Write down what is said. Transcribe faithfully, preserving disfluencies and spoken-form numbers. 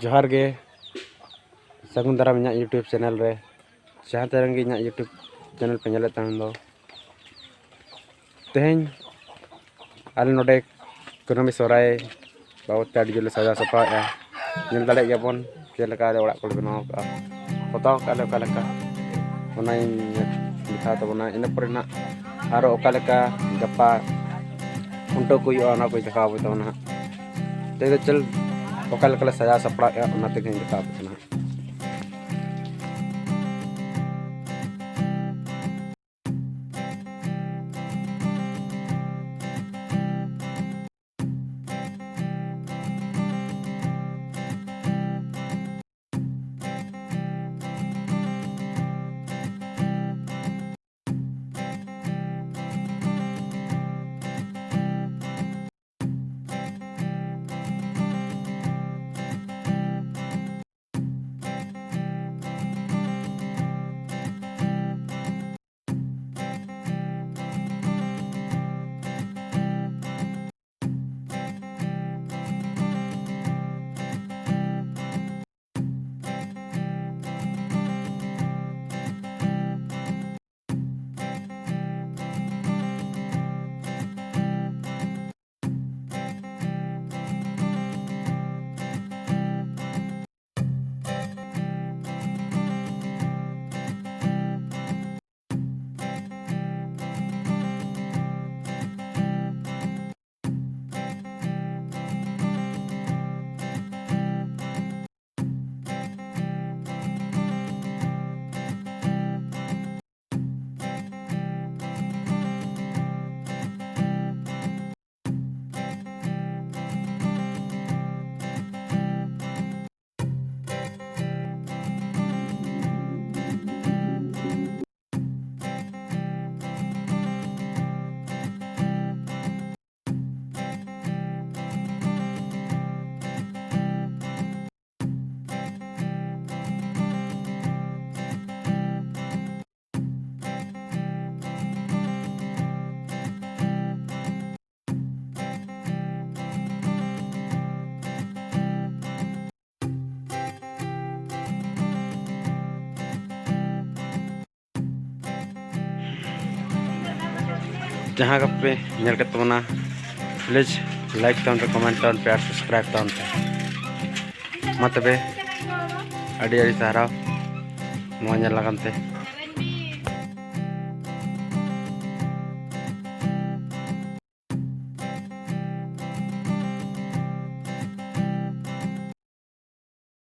ᱡᱚᱦᱟᱨ ᱜᱮ, ᱥᱟᱹᱜᱩᱱ ᱫᱟᱨᱟᱢ ᱤᱧᱟᱹᱜ YouTube ᱪᱮᱱᱮᱞ ᱨᱮ᱾ ᱡᱟᱦᱟᱸ ᱛᱤᱱᱟᱹᱜ ᱜᱮ ᱤᱧᱟᱹᱜ YouTube ᱪᱮᱱᱮᱞ ᱯᱮ ᱧᱮᱞᱮᱫ ᱛᱟᱦᱮᱱ ᱫᱚ, ᱛᱮᱦᱮᱧ ᱟᱞᱮ ᱱᱚᱰᱮ ᱠᱩᱱᱟᱹᱢᱤ ᱥᱚᱦᱨᱟᱭ ᱵᱟᱵᱚᱫ ᱛᱮ ᱟᱹᱰᱤ ᱡᱳᱨ ᱞᱮ ᱥᱟᱡᱟᱣ ᱥᱟᱯᱲᱟᱣᱮᱫᱼᱟ᱾ ᱧᱮᱞ ᱫᱟᱲᱮᱭᱟᱜ ᱜᱮᱭᱟᱵᱚᱱ ᱪᱮᱫ ᱞᱮᱠᱟ ᱟᱞᱮ ᱚᱲᱟᱜ ᱠᱚᱞᱮ ᱵᱮᱱᱟᱣ ᱠᱟᱜᱼᱟ, ᱯᱚᱛᱟᱣ ᱠᱟᱜᱼᱟ ᱞᱮ ᱚᱠᱟ ᱞᱮᱠᱟ, ᱚᱱᱟᱧ ᱫᱮᱠᱷᱟᱣ ᱛᱟᱵᱚᱱᱟ᱾ ᱤᱱᱟᱹ ᱯᱚᱨᱮ ᱱᱟᱜ ᱟᱨᱚ ᱚᱠᱟ ᱞᱮᱠᱟ ᱜᱟᱯᱟ ᱠᱷᱩᱱᱴᱟᱹᱣ ᱠᱚ ᱦᱩᱭᱩᱜᱼᱟ, ᱚᱱᱟ ᱠᱚᱧ ᱫᱮᱠᱷᱟᱣ ᱟᱵᱚᱱ ᱛᱟᱵᱚᱱᱟ ᱦᱟᱸᱜ᱾ ᱛᱮᱦᱮᱧ ᱫᱚ ᱪᱮᱫ, ᱚᱠᱟ ᱞᱮᱠᱟ ᱞᱮ ᱥᱟᱡᱟᱣ ᱥᱟᱯᱲᱟᱣᱮᱫᱼᱟ, ᱚᱱᱟ ᱛᱮᱜᱮᱧ ᱫᱮᱠᱷᱟᱣ ᱟᱵᱚᱱ ᱠᱟᱱᱟ ᱦᱟᱸᱜ᱾ ᱡᱟᱦᱟᱸ ᱜᱮᱯᱮ ᱧᱮᱞ ᱠᱮᱫ ᱛᱟᱵᱚᱱᱟ, please like ᱛᱟᱵᱚᱱ ᱯᱮ, comment ᱛᱟᱵᱚᱱ ᱯᱮ ᱟᱨ subscribe ᱛᱟᱵᱚᱱ ᱯᱮ᱾ ᱢᱟ ᱛᱚᱵᱮ, ᱟᱹᱰᱤ ᱟᱹᱰᱤ ᱥᱟᱨᱦᱟᱣ ᱱᱚᱣᱟ ᱧᱮᱞ ᱞᱟᱹᱜᱤᱫ ᱛᱮ᱾